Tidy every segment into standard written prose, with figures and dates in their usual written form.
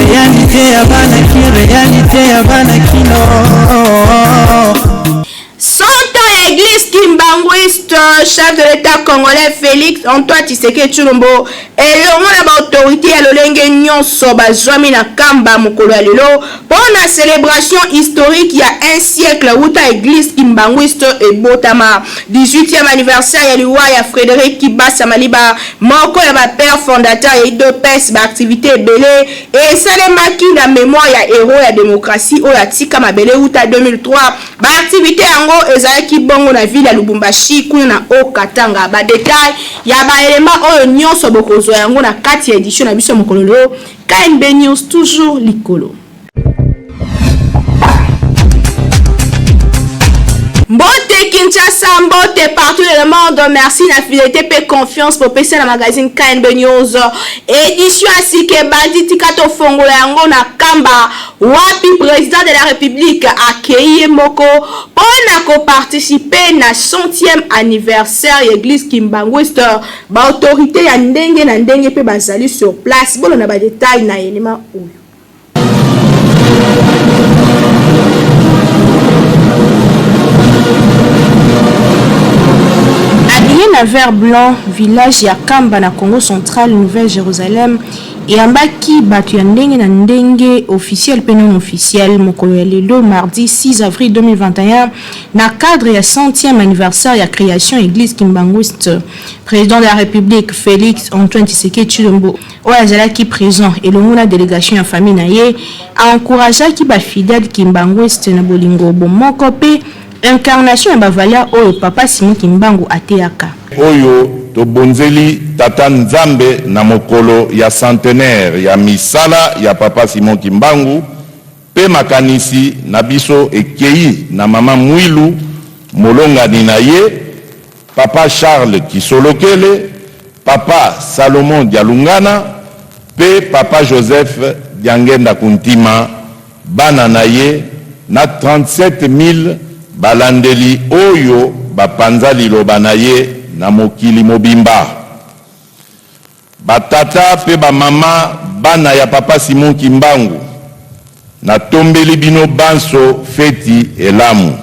Réalité ya bana kin, réalité ya bana kino. 100 ans ya église kimbanguiste, chef de l'État congolais Félix Antoine Tshisekedi Tshilombo elongo na baautorité ya lolenge nyonso bazwami na Kamba mokolo ya lelo mpo na célébration historique ya un siècle wuta église kimbanguiste ebotama, 18e anniversaire ya liwa ya Frédéric Kibasa Maliba, moko ya bapère fondateur ya UDPS. Baactivité ebele esalemaki na mémoire ya héros ya démocratie oyo atika mabele wuta 2003. Baactivité yango ezalaki bongo na ville ya Lubumbashi, kuna na Haut-Katanga. Badetail ya baelema oyo nyonso bokozwa yango na kati ya édition na biso mokolo lelo. KNB News, toujours likolo. Mbote Kinshasa, mbote partout dans le monde. Merci na fidélité pe confiance pour passer na magazine KNB News. Édition asike bandi, tika tofongola yango na Kamba, wapi président de la République akei ye moko mpona koparticiper na 100e anniversaire ya église kimbanguiste. Baautorité ya ndenge na ndenge mpe bazali sur place. Bolona badetail na elema oyo. Habillé na vert blanc, village ya Kamba na Congo Central, Nouvelle Jérusalem eyambaki bato ya ndenge na ndenge, officiel mpe non officiel, mokolo ya lelo mardi 6 avril 2021, na cadre ya 100e anniversaire ya création église kimbanguiste. Président de la République Félix Antoine Tshisekedi Tshilombo, oyo azalaki présent elongo na délégation ya famille na ye, aencourageaki bafidèle kimbanguiste na bolingo, bomoko mpe incarnation ya bavaleur oyo papa Simon Kimbangu ateyaka. Oyo tobonzeli tata Nzambe na mokolo ya centenaire ya misala ya papa Simon Kimbangu, mpe makanisi na biso ekei na mama Mwilu, molongani na ye, papa Charles Kisolokele, papa Salomon Dialungana mpe papa Joseph Diangenda Kuntima, bana na ye na 37 000 balandeli oyo bapanza liloba na ye na mokili mobimba. Batata mpe bamama, bana ya papa Simon Kimbangu, natombeli bino banso feti elamu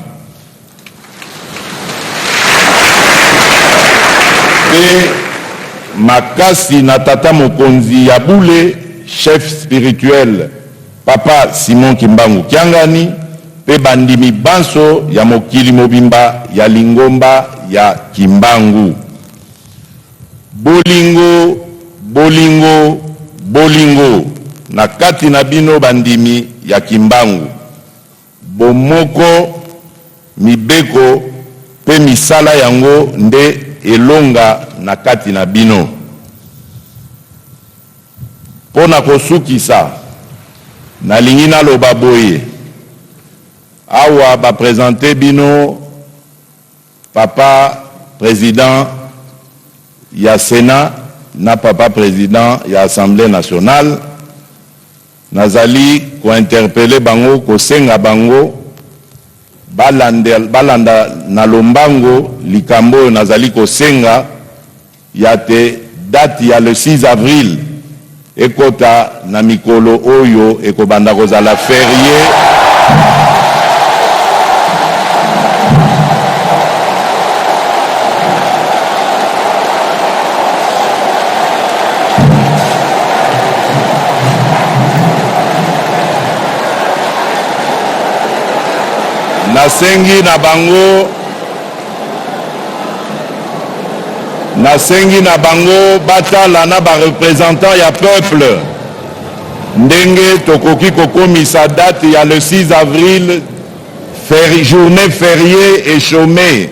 mpe makasi na tata mokonzi ya bule, chef spirituel papa Simon Kimbangu Kiangani, mpe bandimi banso ya mokili mobimba ya lingomba ya Kimbangu. Bolingo, bolingo, bolingo na kati na bino bandimi ya Kimbangu, bomoko, mibeko mpe misala yango nde elonga na kati na bino. Mpo na kosukisa, nalingi naloba boye: awa baprésente bino papa président ya Sénat na papa président ya Assemblée nationale. Nazali kointerpeller bango, kosenga bango balanda, balanda na lombango likambo oyo nazali kosenga ya te date ya le 6 avril ekota na mikolo oyo ekobanda kozala férié. Nasengi na bango batala na bareprésentant ya peuple ndenge tokoki kokomisa date ya le 6 avril journée fériée et chômée.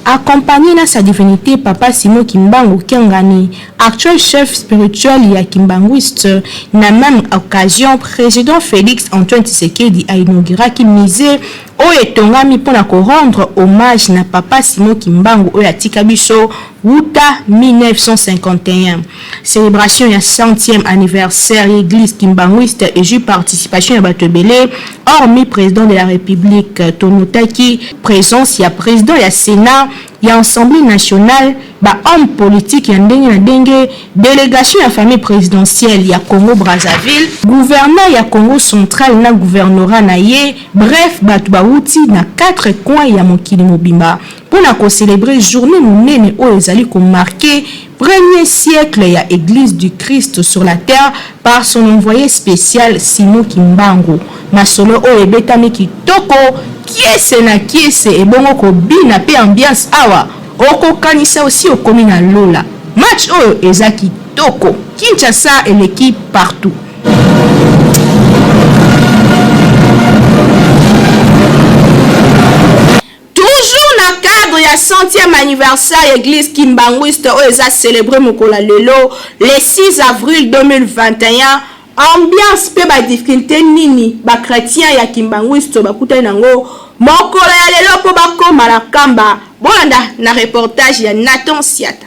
Accompagné na sa divinité papa Simon Kimbangu Kiangani, actuel chef spirituel ya kimbanguiste. Na même occasion, président Félix Antoine Tshisekedi ainauguraki musée. oyo etongami mpo na ko rendre hommage na Papa Simon Kimbangu oyo atika biso wuta 1951. Celebration ya centième anniversaire ya Eglise Kimbanguiste ezui participation ya bato ebele, hormis President de la Republique, tonotaki presence ya President ya Senat, ya Assemblee nationale, ba hommes politiques ya ndenge na ndenge, delegation ya famille presidentielle ya Congo-Brazzaville, gouverneur ya Kongo central na gouvernorat na ye, bref bato bawuti na quatre coins ya mokili mobimba mpo na ko celebrer journee monene oyo ezali ko marquer premier siècle ya Eglise du Christ sur la terre par son envoye special Simon Kimbangu. Masolo oyo ebetami kitoko, kiese na kiese ebongo kobina pe ambiance awa okokanisa osi okomi na lola. Match oyo eza kitoko. Kinshasa eleki partout. Toujours na cadre ya centième anniversaire ya eglise kimbanguiste oyo eza celebre mokolo ya lelo le 6 avril 2021, ambiance pe ba difficultes nini ba chretiens ya kimbanguiste bakutani nango mokolo ya lelo po bakoma na Nkamba? Bolanda na reportage ya Nathan Siata.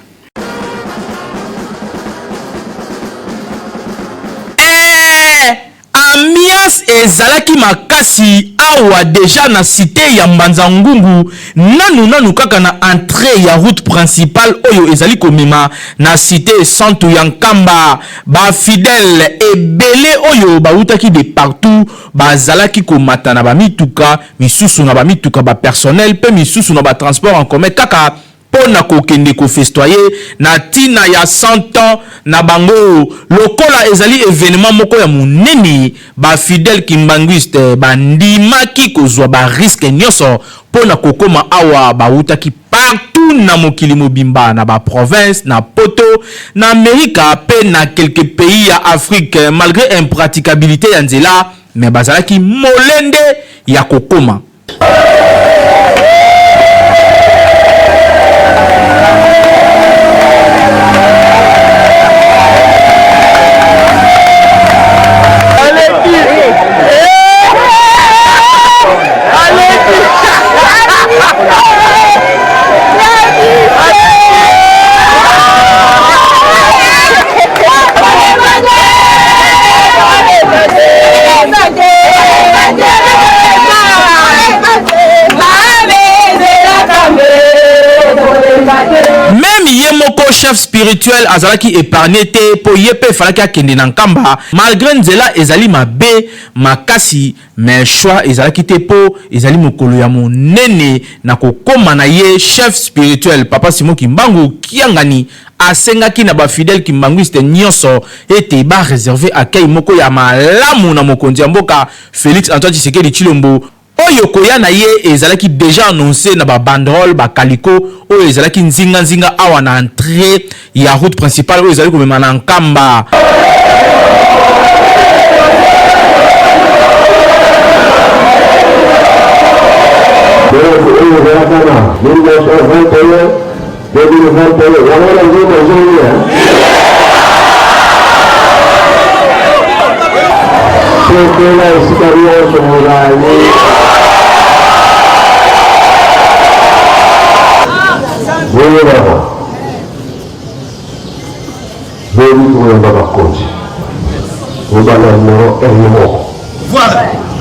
Eeh ambiance ezalaki makasi awa dejà na cite ya Mbanza Ngungu nanu nanu kaka na entree ya route principale oyo ezali komema na cite santu ya Nkamba ba fidèles ebele oyo bawutaki de partout bazalaki komata na ba mituka misusu na ba mituka ba personnel pe misusu na ba transport en commun kaka mpo na kokende ko festoyer na tina ya 100 ans na bango. Lokola ezali evenement moko ya monene, ba fideles kimbanguistes bandimaki kozua ba risques nionso mpo na kokoma awa. Bawutaki partout na mokili mobimba, na ba provinces, na poto, na Amerika mpe na quelques pays ya Afrique. Malgre impraticabilite ya nzela, mais bazalaki molende ya kokoma. Meme ye moko chef spirituel azalaki epargne te po ye pe efalaki akende na Nkamba malgre nzela ezali mabe makasi mais choix ezalaki te po ezali mokolo ya monene na kokoma na ye chef spirituel papa Simon Kimbangu Kiangani asengaki na ba fidèles kimbanguistes nionso ete ba reserver accueil moko ya malamu na mokonzi ya mboka Felix Antoine Tshisekedi Tshilombo oyo koya na ye ezalaki dejà annonce na ba banderoles, ba calicots oyo ezalaki nzinga nzinga awa na entree ya route principale oyo ezali komema na Nkamba. Donc oyo ezalaka na 1921, 2021, yango wana nzembo ezongi hein? Sepela esika nyonso mozali. Boyebaka boni tokoyamba bakonzi obanda numero 1 ye moko.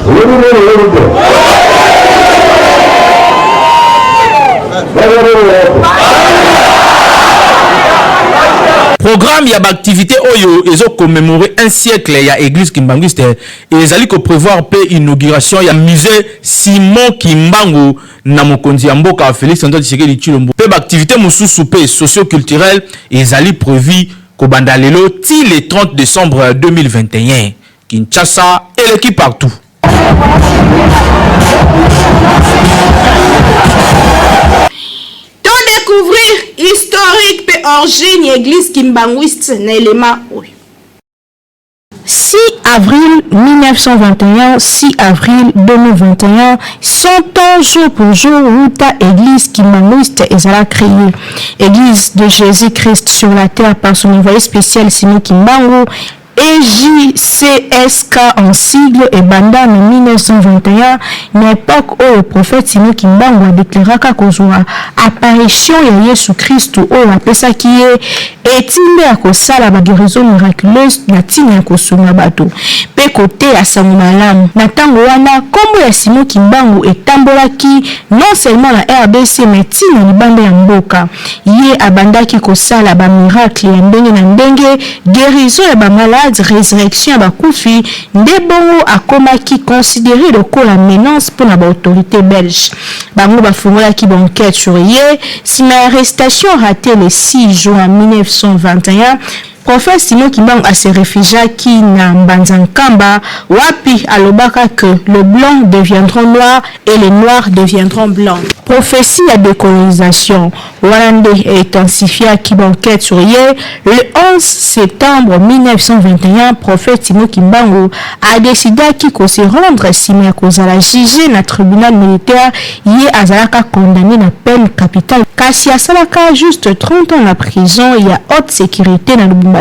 Oyebi nini oyebi te? Programme ya ba activites oyo ezo commemorer un siècle ya eglise kimbanguiste ezali ko prevoir mpe inauguration ya musee Simon Kimbangu na mokonzi ya mboka Felix Antoine Tshisekedi Tshilombo mpe ba activites mosusu mpe socio-culturelles ezali prevu kobanda lelo tii le 30 decembre 2021. Kinshasa eleki partout. To decouvrir historique pe origine ya eglise kimbanguiste na elema oyo. 6 avril 1921, 6 avril 2021, 100 ans jour pour jour wuta eglise kimbanguiste ezala cree. Eglise de Jesus Christ sur la terre par son envoye special Simon Kimbangu. EJCSK en sigle, ebanda na 1921, na epoque oyo prophète Simon Kimbangu a declaraka kozua apparition ya Yesu Kristu oyo apesaki ye etinda ya kosala ba guerison miraculeuse na tina ya kosunga bato pe koteya sango malamu. Na tango wana, kombo ya Simon Kimbangu etambolaki non seulement na rdc mais ti na libanda ya mboka. Ye abandaki kosala ba miracles ya ndenge na ndenge, guerison ya ba malades, resurrection ya bakufi, nde bongo akomaki considere lokola menace mpo na ba autorites belges. Bango bafungolaki ba enquetes sur ye, sima ya arrestation ratee le 6 juin 1921, Prophète Simon Kimbangu a se refugiaki na Mbanza Nkamba wapi alobaka que le blanc deviendront noir et les noirs deviendront blancs. Prophetie ya decolonisation wana nde e intensifiaki ba enquetes sur ye. Le 11 septembre 1921, Prophète Simon Kimbangu a decidaki ko se rendre sima ya kozala juge na tribunal militaire. Ye azalaka condamne na peine capitale kasi asalaka juste 30 ans na prison ya haute securite na Lubumbashi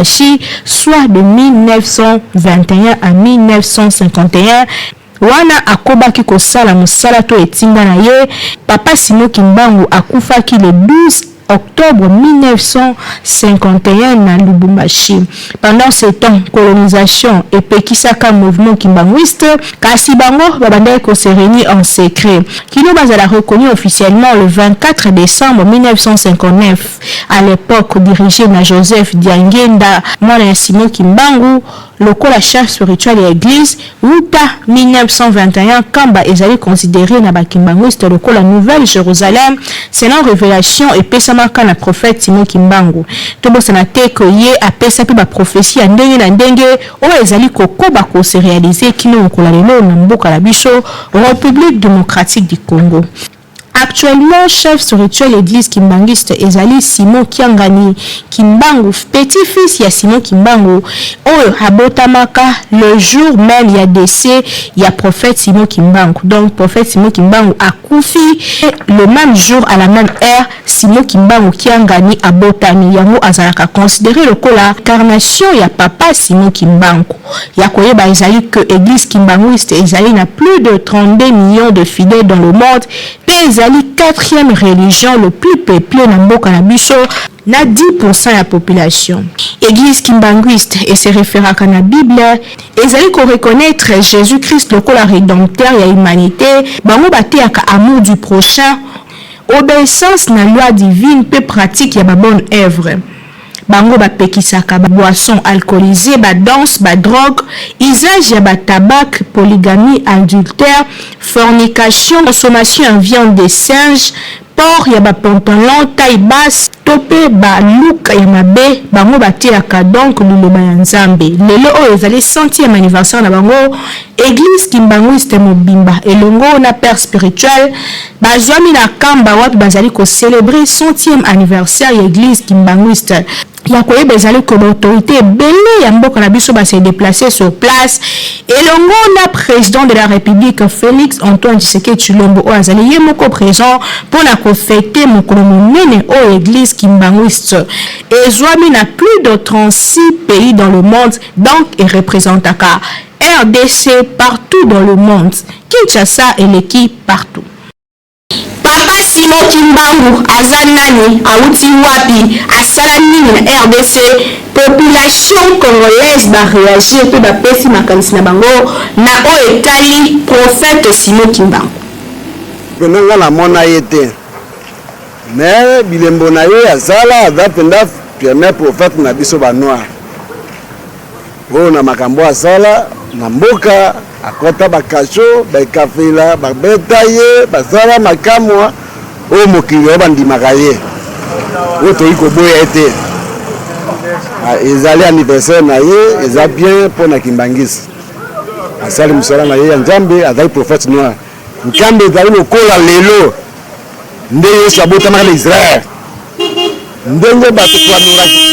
soit de 1921 à 1951. Wana akobaki kosala mosala to etinda na ye. Papa Simon Kimbangu akufaki le 12 octobre 1951 na Lubumbashi. Pendant ce temps, colonisation epekisaka mouvement kimbanguiste, kasi bango babandaki ko se reunir en secret kino bazala reconnu officiellement le 24 decembre 1959, à l'epoque dirige na Joseph Diangienda, mwana ya Simon Kimbangu, lokola chef spirituel ya eglise. Wuta 1921, Nkamba ezali considere na ba kimbanguistes lokola Nouvelle Jerusalem selon revelation epesamaka na prophète Simon Kimbangu. Tobosana te que ye apesa pe ba propheties ya ndenge na ndenge oyo ezali kokoba ko se realiser kino mokolo ya lelo na mboka na biso Republique democratique du Congo. Actuellement chef spirituel eglise kimbanguiste ezali Simon Kiangani Kimbangu petit fils ya Simon Kimbangu oyo abotamaka le jour meme ya decès ya prophète Simon Kimbangu. Donc prophète Simon Kimbangu akufi le meme jour à la meme heure Simon Kimbangu Kiangani abotami, yango azalaka considere lokola incarnation ya papa Simon Kimbangu. Ya koyeba ezali que eglise kimbanguiste ezali na plus de 32 millions de fidèles dans le monde pe ezali quatrième religion le plus peuple na mboka na biso na 10% ya population. Eglise kimbanguiste e se referaka na bible, ezali ko reconnaitre Jesus Christ lokola redempteur ya humanite, bango bateyaka amour du prochain, obeissance na loi divine pe pratique ya ba bonnes oeuvres. Bango bapekisaka ba boissons alcoolisees, ba danses, ba drogues, usage ya ba tabac, polygamie, adultère, fornication, consommation ya viande de singe, port ya ba pantalons taille basse to pe ba look ya mabe. Bango bateyaka donc liloba ya Nzambe. Lelo oyo ezali centième anniversaire na bango, Eglise Kimbanguiste mobimba elongo na père spirituel Bazwami na Kamba wapi bazali ko celebrer centième anniversaire ya eglise kimbanguiste. Ya koyeba ezali que ba autorites ebele ya mboka na biso ba se deplacer sur place elongo na president de la Republique Felix Antoine Tshisekedi Tshilombo oyo azali ye moko present mpo na ko feter mokolo monene oyo eglise kimbanguiste ezwami na plus de 36 pays dans le monde donc e representaka rdc partout dans le monde. Kinshasa eleki partout. Papa Simon Kimbangu aza nani, awuti wapi, asala nini na rdc? Population congolaise ba reagir pe bapesi makanisi na bango na oyo etali prophète Simon Kimbangu. Pena nga namona ye te mais bilembo na ye azala aza mpenza premier prophète na biso ba noir. Oyo na makambo asala na mboka, akota ba cachot, ba ekafela, babeta ye, basala makamwa oyo mokili oyo bandimaka ye, oyo toyi koboya ye te. Ah, ezali anniversaire na ye, eza bien mpo na Kimbanguiste. Asali mosala na ye ya Nzambe, azali prophète noir. Nkambe ezali lokola lelo nde Yesu abotamaka na Israël. Ndenge bato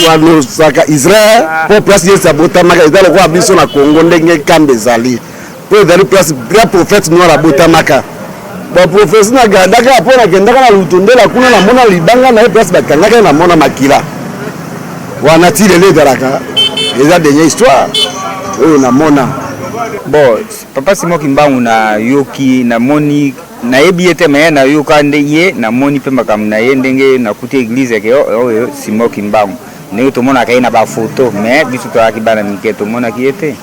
toanosaka Israël mpo place Yesu abotamaka eza lokola biso na Congo ndenge Nkamba ezali mpo ezali place grand prophète noir abotamaka. Baprofesi na gardaka mpo nakendaka na Lutondela kuna namona libanga na ye place bakangaka ye namona makila wana ti lelo ezalaka eza dernier histoire. Oyo namona. Bon, Papa Simon Kimbangu na yoki, na moni, nayebi ye te mais nayoka nde ye, namoni mpe makambo na ye ndenge nakuti eglise ke oyo Simon Kimbangu. Ndenge tomonaka ye na ba photo mais biso tozalaki bana mike tomonaki ye te.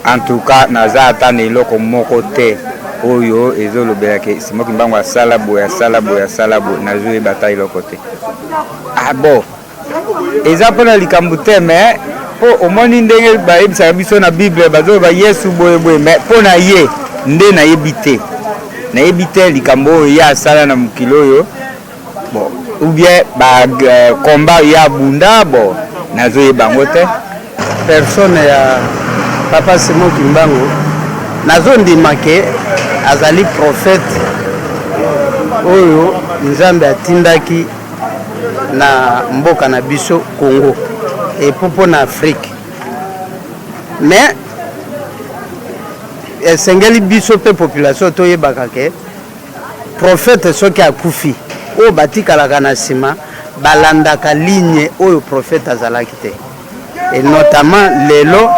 En tout cas naza ata na eloko moko te oyo ezolobela ke Simon Kimbangu asala boye asala boye asala boye nazoyeba ata eloko te. Ah bon eza mpona likambo te mais mpo omoni ndenge bayebisaka biso na bible bazoloba Yesu boye boye mais mpo na ye nde nayebi te nayebi te likambo oyo ye asala na mokili oyo bon ou bien ba euh, combat ya bunda bon nazoyeba yango te. Personne ya papa Simon Kimbangu nazondima ke azali prophète oyo Nzambe atindaki na mboka na biso Congo et mpo na Afrique mais esengeli biso mpe population toyebaka ke Prophète soki akufi oyo batikalaka na sima balandaka ligne oyo prophète azalaki te et notamment lelo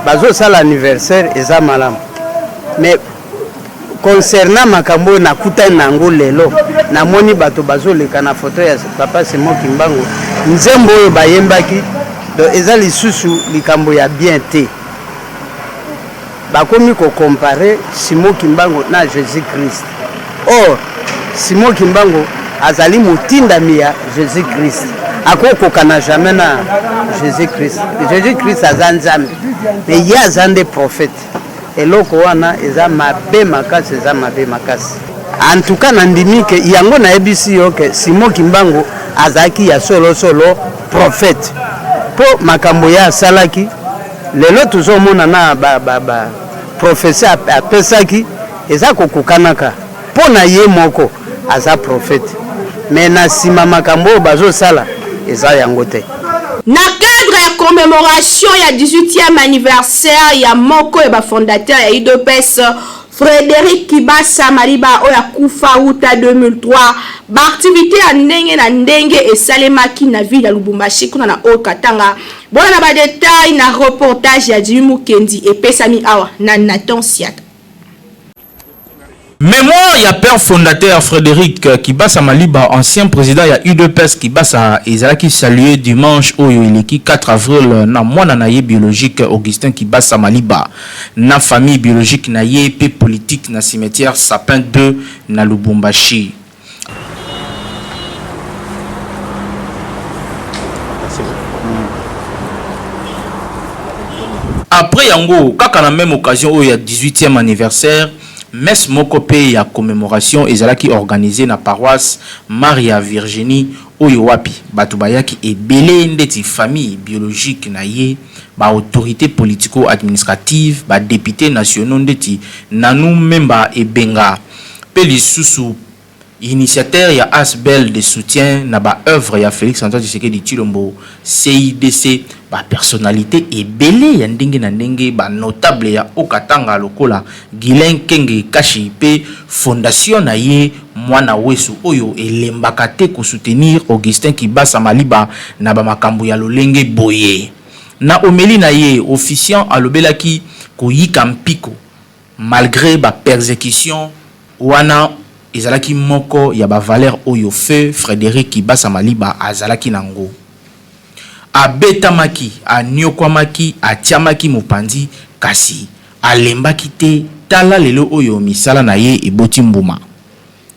bazosala anniversaire eza malamu mais concernant makambo oyo nakutani na yango lelo namoni bato bazoleka na foto ya papa Simon Kimbangu nzembo oyo bayembaki donc eza lisusu likambo ya bien te. Bakomi ko comparer Simon Kimbangu na Jesus Christ. Or, Simon Kimbangu azali motindami ya Jesus Christ. Akokokana jamais na Jesus Christ. Jesus Christ aza Nzambe, mais ye aza nde prophète. Eloko wana eza mabe makasi, eza mabe makasi. En tout cas nandimi ke yango nayebisi yo ke Simon Kimbangu azalaki ya solo solo prophète po makambo ye asalaki Lelo tozo mona na ba ba ba prophetie apesaki eza kokokanaka po na ye moko aza prophète mais na sima makambo oyo bazo sala eza yango te. Na cadre ya commemoration ya 18e anniversaire ya moko ya ba fondateurs ya udps, Frederic Kibasa Maliba oyo akufa wuta 2003, ba activites ya ndenge na ndenge esalemaki na ville ya Lubumbashi kuna na Haut-Katanga. Bolanda ba details na reportage ya Jimmy Mukendi epesami awa na Nathan Siata. Memoire ya père fondateur Frederic Kibasa Maliba, ancien president ya udps Kibasa, ezalaki saluer dimanche oyo eleki 4 avril na mwana na ye biologique Augustin Kibasa Maliba na famille biologique na ye mpe politique na cimetière Sapin 2 na Lubumbashi. Après yango, kaka na meme occasion oyo ya 18e anniversaire, messe moko pe ya commemoration ezalaki organiser na paroisse Maria Virginie oyo wapi batu bayaki ebele ndeti famille biologique na ye, ba autorites politico-administratives, ba deputes nationaux ndeti Nanou Memba Ebenga pe lisusu Initiateur ya asbl de soutien na ba oeuvres ya Felix Antoine Tshisekedi Tshilombo, CIDC, ba personnalites ebele ya ndenge na ndenge, ba notables ya Haut-Katanga lokola Guylain Kenge Kashi mpe fondation na ye Mwana Wesu oyo elembaka te ko soutenir Augustin Kibasa Maliba na ba makambo ya lolenge boye. Na homelie na ye, officiant alobelaki koyika mpiko Malgre ba persecutions, wana ezalaki moko ya ba valeurs oyo feu Frederic Kibasa Maliba azalaki na ngo. Abetamaki, aniokwamaki, atiamaki mopanzi, kasi alembaki te, tala lelo oyo misala na ye eboti mbuma.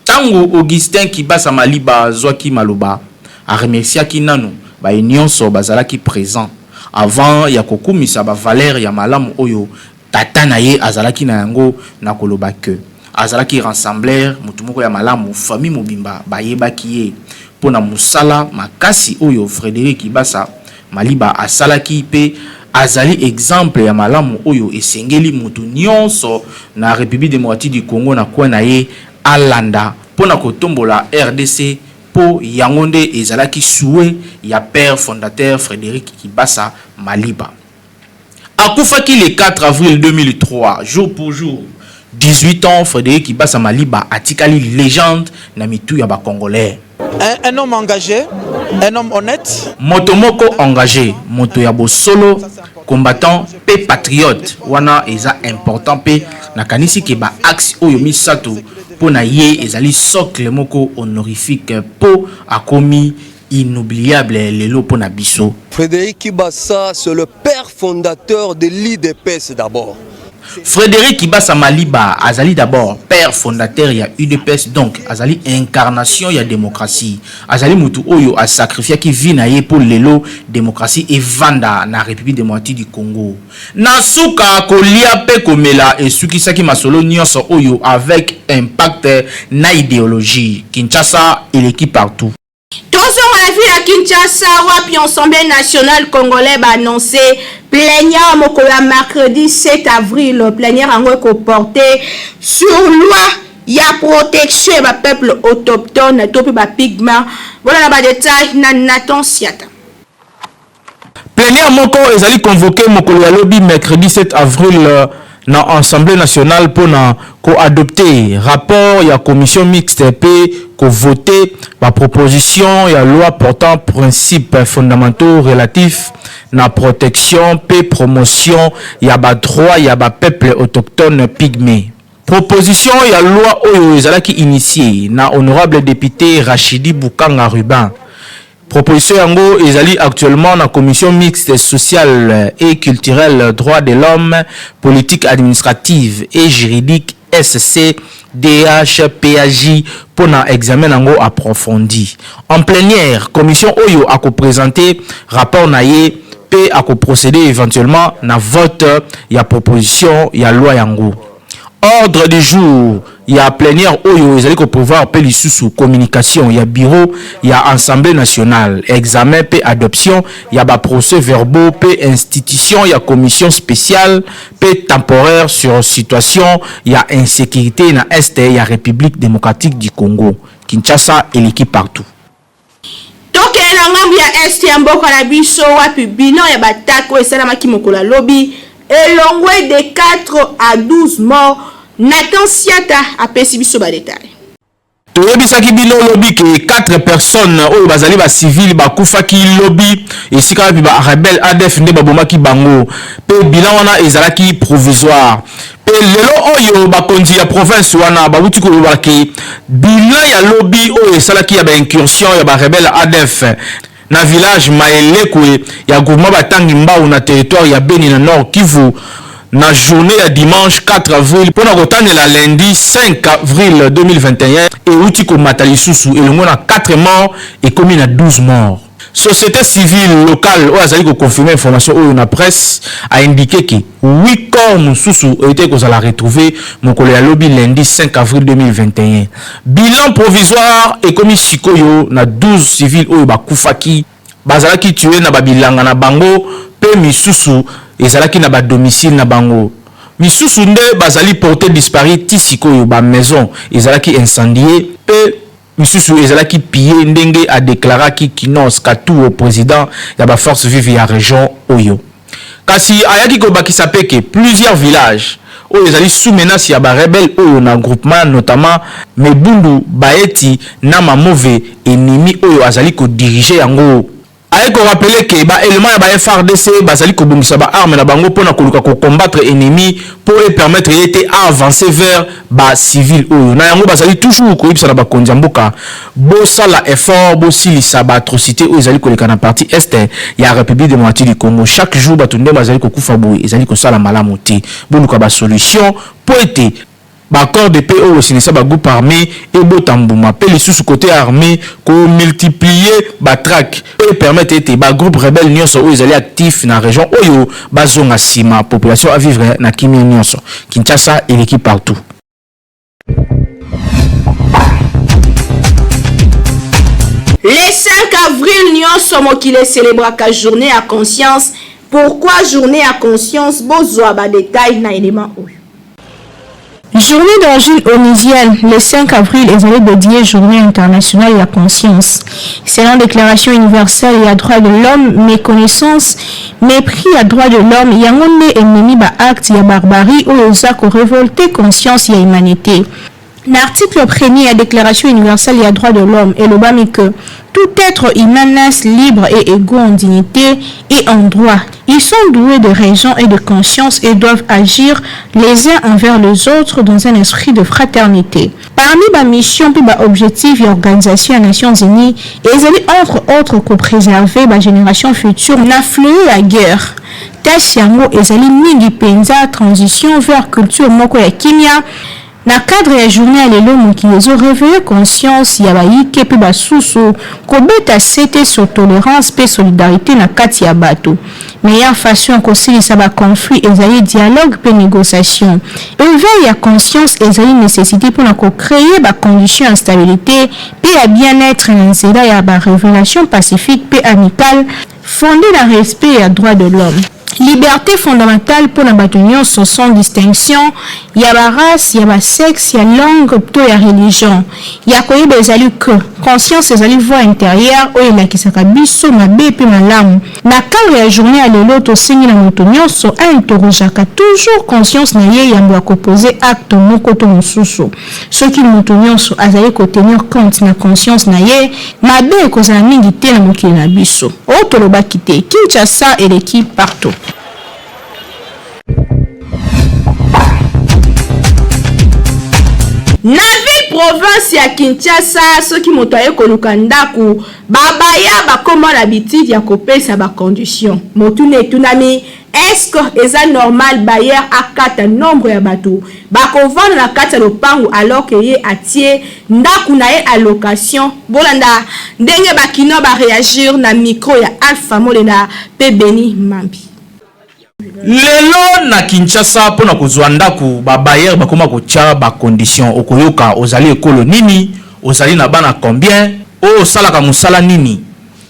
Tango Augustin Kibasa Maliba azwaki maloba, a remerciaki nanu baye nionso bazalaki presents avant ya kokumisa ba valeurs ya malamu oyo Tata na ye azalaki na yango na koloba que azalaki rassembleur, mutu moko ya malamu, famille mobimba bayebaki ye mpo na mosala makasi oyo Frederic Kibasa Maliba asalaki mpe azali exemple ya malamu oyo esengeli mutu nionso na Republique democratique du Congo na coin na ye alanda mpo na kotombola rdc mpo yango nde ezalaki souhait ya père fondateur Frederic Kibasa Maliba. Akufaki le 4 avril 2003, jour pour jour, 18 ans, Frederic Kibasa Maliba atikali legende na mitu ya ba Congolais. Un, un homme engagé, un homme honnête. Moto moko engagé, moto ya bosolo Combattant pe patriote wana eza important pe nakanisi ke ba axes oyo misato po na ye ezali socle moko honorifique po akomi inoubliable lelo po na biso. Frederic Kibasa c'est le père fondateur de l'UDPS d'abord. Frederic Kibasa Maliba azali d'abord père fondateur ya udps donc azali incarnation ya democratie. Azali mutu oyo a sacrifiaki vie na ye po lelo democratie evanda na Republique democratique du Congo. Na suka kolia pe komela esukisaki masolo nionso oyo avec impact na ideologie. Kinshasa eleki partout. Tozonga na ville ya Kinshasa wapi Ensemble nationale congolais ba annonce plenière mokolo ya mercredi 7 avril. Plenière yango eko porter sur loi ya protection ya ba peuple autochtone to pe ba pygmes. Bolanda ba details na Nathan Siata. Plenière moko ezali convoquer mokolo ya lobi mercredi 7 avril na Assemblee nationale mpo na ko adopter rapport ya commission mixte mpe ko voter ba propositions ya loi portant principes fondamentaux relatifs na protection mpe promotion ya ba droits ya ba peuples autochtones pygmees. Proposition ya loi oyo ezalaki initier na honorable depute Rachidi Bukanga Rubin. Proposition yango ezali actuellement na commission mixte sociale et culturelle, droits de l'homme, politique administrative et juridique, SCDH, PAJ, mpo na examen na yango approfondi. En plenière, commission oyo ako presenter rapport na ye mpe ako proceder eventuellement na vote ya proposition ya loi yango. Ordre du jour ya plenière oyo ezali ko prevoir mpe lisusu communication ya bureau ya Assemblee nationale, examen mpe adoption ya ba procès-verbaux mpe institution ya commission speciale mpe temporaire sur situation ya insecurite na Est ya Republique democratique du Congo. Kinshasa eleki partout. Tokende na ngambo ya Est ya mboka na biso wapi bilan ya ba attaques oyo esalamaki mokolo ya lobi elongwe de 4 à 12 morts. Nathan Siata apesi biso ba details. Toyebisaki bino lobi ke 4 personnes oyo bazali ba civils bakufaki lobi esika wapi ba rebelles adf nde babomaki bango pe bilan wana ezalaki provisoire. Pe lelo oyo bakonzi ya province wana bawuti koloba ke bilan ya lobi oyo esalaki ya ba incursions ya ba rebelles adf na village Maelekwe ya groupement Batangi Mbau na territoire ya Beni na Nord Kivu na journee ya dimanche 4 avril mpo na kotanela lundi 5 avril 2021 ewuti komata lisusu elongo na 4 morts ekomi na 12 morts. Societe civile locale oyo azali ko confirmer information oyo na presse a indiquer que 8 corps mosusu ewutaki kozala retrouver mokolo ya lobi lundi 5 avril 2021. Bilan provisoire ekomi sikoyo na 12 civils oyo bakufaki, bazalaki tuer na ba bilanga na bango mpe misusu ezalaki na ba domiciles na bango. Misusu nde bazali porter disparus tii sikoyo, ba maisons ezalaki incendier mpe Misusu ezalaki piller ndenge a declaraki Kinos Katuo president ya ba forces vives ya region oyo. Kasi ayaki kobakisa pe que plusieurs villages oyo ezali sous menace ya ba rebelles oyo na groupement notamment Mebundu, Baeti na Mamove ennemi oyo azali ko diriger yango. Aye ko rappeler que ba elements ya ba FARDC bazali kobongisa ba armes na bango mpo na koluka ko combattre ennemi mpo e permettre ye te a avancer vers ba civils oyo. Na yango bazali toujours koyebisa na bakonzi ya mboka bosala effort bosilisa ba atrocites oyo ezali koleka na partie Est ya Republique democratique du Congo. Chaque jour batu nde bazali kokufa boye ezali kosala malamu te. Boluka ba solutions mpo ete Ba accords de paix oyo esilisa ba groupes armes ebota mbuma pe lisusu cote ya armee ko multiplier ba traques po e permettre ete ba groupes rebelles nionso oyo ezali actifs na region oyo bazonga sima population a vivre na kimia nionso. Kinshasa eleki partout. Le 5 avril nionso mokili e celebraka journee ya conscience. Pourquoi journee ya conscience? Bozua ba details na element oyo. Journée d'origine onusienne, le 5 avril ezali dedie journée internationale ya conscience. Selon Declaration universelle ya droits de l'homme, meconnaissance, mepris ya droits de l'homme yango nde ememi ba actes ya barbarie oyo eza ko revolter conscience ya humanite. Na article premier ya Declaration universelle ya droits de l'homme elobami que, Tout etre humain naisse libre et égaux en dignite et en droits. Ils sont doués de raison et de conscience et doivent agir les uns envers les autres dans un esprit de fraternité. Parmi ba missions mpe ba objectifs ya Organisation ya Nations Unies ezali entre autres ko preserver ba generations futures na fleau ya guerre. Tache yango ezali mingi penza transition vers culture moko ya kimia. Na cadre ya journee ya lelo, mokili ezo reveiller conscience ya bayike mpe basusu, kobeta sete sur tolerance mpe solidarite na kati ya bato. Meilleure façon ya kosilisa ba conflits ezali dialogue mpe negociation. Eveil ya conscience ezali necessite mpo na ko creer ba conditions ya stabilite mpe ya bien-etre na nzela ya ba revelations pacifiques mpe amicales fondees na respect ya droits de l'homme. Liberte fondamentale mpo na bato nyonso sans distinction ya ba race, ya ba sexe, ya langue to ya religion. Ya koyeba ezali que conscience ezali voix interieure oyo elakisaka biso mabe mpe malamu. Na cadre ya journee ya lelo, tosengi na moto nyonso a interrogeaka toujours conscience na ye yambo ya ko poser acte moko to mosusu. Soki moto nyonso azali ko tenir compte na conscience na ye, mabe ekozala mingi te na mokili na biso. Oh tolobaki te, Kinshasa eleki partout. Na ville province ya Kinshasa, soki moto aye koluka ndako, babaya bakoma na habitude ya kopesa ba conditions. Motuna etunami, est-ce que eza normal bailleur akata nombre ya bato bakovanda na kati ya lopango alors que ye atie ndako na ye à location? Bolanda ndenge ba kinois ba reagir na micro ya Alpha Molenda pe Beni Mambi. Lelo na Kinshasa mpo na kozua ndaku ba bailleurs bakoma kotia ba conditions okoyoka ozali ekolo nini, ozali na bana combien, osalaka musala nini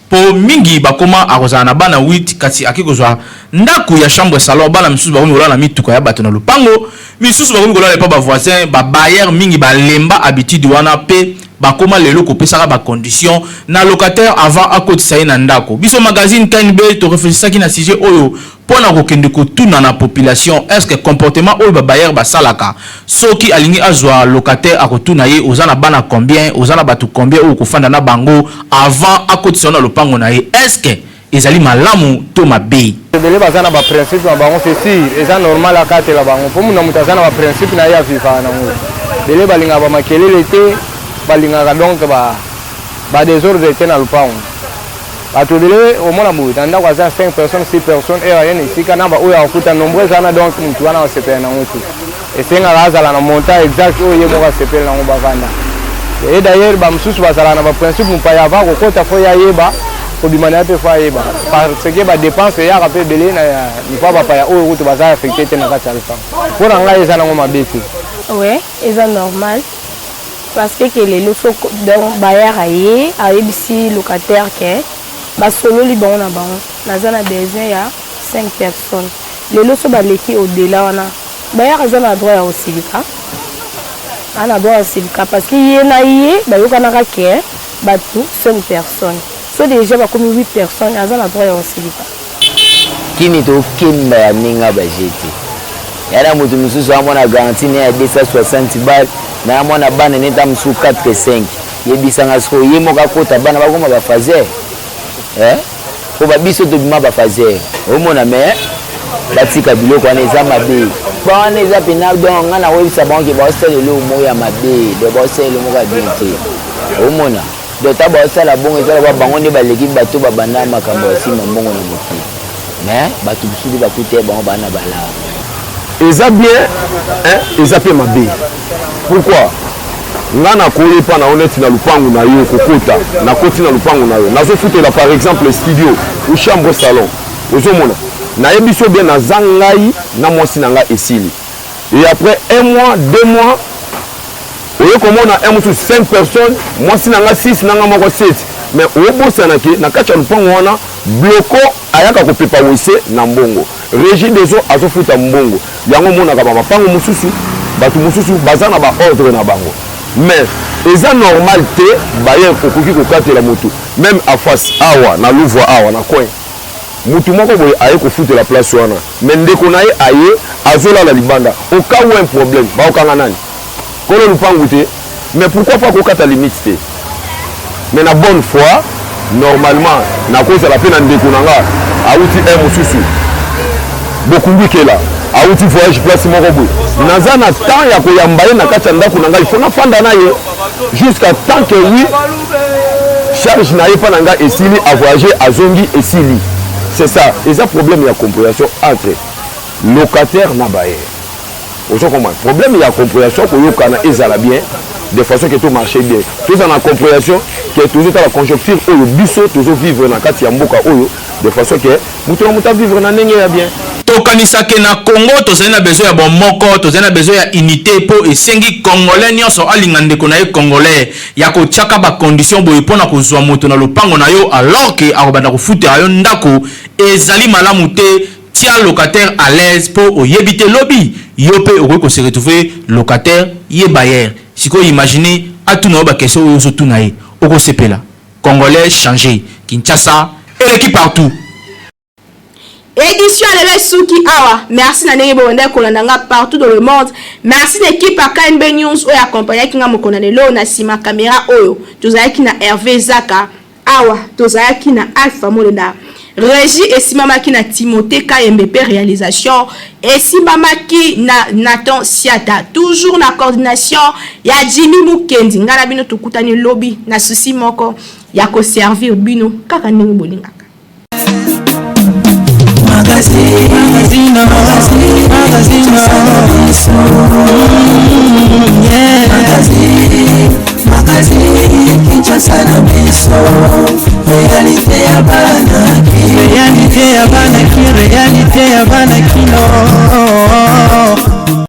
mpo mingi bakoma akozala na bana 8 kasi ake kozua ndaku ya chambre salon bana misusu bakomi kolala na mituka ya bato na lopango misusu bakomi kolala epa ba voisins ba bailleurs mingi balemba habitude wana mpe bakoma lelo kopesaka ba conditions na locataire avant akotisa ye na ndako. Biso magazine KNB to reflechisaki na sujet oyo pona kokende kotuna na population est ce que comportement oyo ba bailleurs basalaka soki alingi azua locataire akotuna ye oza na bana combien, oza na batu combien oyo okofanda na bango avant akotisa yo na lopango na ye est ce que ezali malamu to mabe? Ebele baza na ba principe na bango c'est sur eza normal akatela bango po na moto aza na ba principe na ye avivaka nango. Ebele balingaka ba makelele te, balingaka donc ba ba desordre te na lopango. Bato ebele omona boye na ndako aza 5 personnes 6 personnes heure aye na esika na ba oyo akokuta nombre eza wana donc moto wana asepela nango te. Esengaka azala na montant exact oyo ye moko asepeli nango bavanda. Et d'ailleurs ba mosusu bazalaka na ba principe mopaya avant kokota faut ye ayeba kobima na ye mpe faut ayeba parce que ba dépenses eyaka mpe ebele na niveau ya bapaya oyo kutu baza affecte te na kati ya lopango. Mpo na ngai eza nango mabe te. Ouais, eza normal parce que ke lelo so donc bailleur aye ayebisi locataire ke basololi bango na bango naza na besoin ya 5 personnes lelo so baleki au delà wana Bailleur aza na droit ya kosilika, aza na droit ya kosilika parce que ye na ye bayokanaka ke batu 5 personnes so dejà bakomi 8 personnes aza na droit ya kosilika. Kini tokemba ya ndenge ya ba jeux te. Ya na moto mosusu amona garantie ne ya 260 balles na ya mwana bana ne ta mosusu 4 5 yebisanga sikoyo ye moko akota bana bakoma ba fazer eh? Po ba biso tobima ba fazer omona mais batika biloko wana eza mabe ba wana eza pena donc nga nakoyebisa bango ke baosala eloko moko ya mabe donc baosala eloko moko ya bien te omona donc ta baosala bongo eza lokola bango nde baleki bato babanda makambo ya nsima mbongo na mokili mais bato mosusu nde bakuta ye bango baa na balaa eza bien hein, eza mpe mabe pourquoi Nga nakoyi epa na yo neti na lupangu na yo kokota nakoti na lupangu na yo nazofutela par exemple studio ou chambre salon ozomona nayebisi yo bien naza ngai na mwasi na ngai esili et après un mois deux mois oye komona un mosusu 5 personnes mwasi na ngai 6 na ngai moko 7 mais obosana ke na kati ya lupangu wana bloko ayaka kopepa wese na mbongo Regie des eaux azofuta mbongo yango omonaka ba mapango mosusu bato mosusu baza na ba ordre na bango mais eza normal te bailleur okoki kokatela motu meme a face awa na Luvua awa na coin motu moko boye aye kofutela place wana mais ndeko na ye aye azolala libanda au cas où un problème bakokanga nani kolo lupangu te mais pourquoi pas kokata limite te mais na bonne foi normalement nakozala mpe na ndeko na nga awuti un mosusu Bokungi Kela awuti voyage place moko boye, naza na temps ya koyamba ye na kati ya ndako na ngai, faut nafanda na ye jusqu'à tant que oui charge na ye mpa na ngai esili, a voyage azongi esili. C'est ça, eza problème ya compréhension entre locataire na bailleur. Ozo comprendre? Problème ya compréhension, koyokana ezala bien de façon que to marche bien, tozala na compréhension que tozotala conjoncture oyo biso tozo vivre na kati ya mboka oyo, de façon que moto na moto avivre na ndenge ya bien. Tokanisa ke na Congo tozali na besoin ya bomoko, tozali na besoin ya unité, mpo esengi Congolais nyonso alinga ndeko na ye Congolais. Ya kotiaka ba condition boye mpo na kozwa moto na lopango na yo alors ke akobanda kofutela yo ndako ezali malamu te. Tia locataire à l'aise mpo oyebi te lobi yo mpe okoki ko se retrouver locataire, ye bailleur. Sikoyo imagine atuna yo ba question oyo ozotuna ye, okosepela? Congolais change, Kinshasa eleki partout. Édition ya lelo esuki awa. Merci na ndenge bobandaki kolanda nga partout dans le monde. Merci na équipe ya KNB News oyo accompagnaki nga mokolo na lelo. Na nsima caméra oyo tozalaki na Hervé Zaka, awa tozalaki na Alpha Molenda, régie esimamaki na Timothée Kayembe mpe réalisation esimbamaki na Nathan Siata, toujours na coordination ya Jimmy Mukendi. Ngai na bino tokutani lobi na susi moko ya koservir bino kaka ndenge bolingaka. Magazine, magazine, magazine, yeah. Magazine, magazine, Kinshasa na biso, réalité ya bana, réalité ya bana, réalité ya bana kino.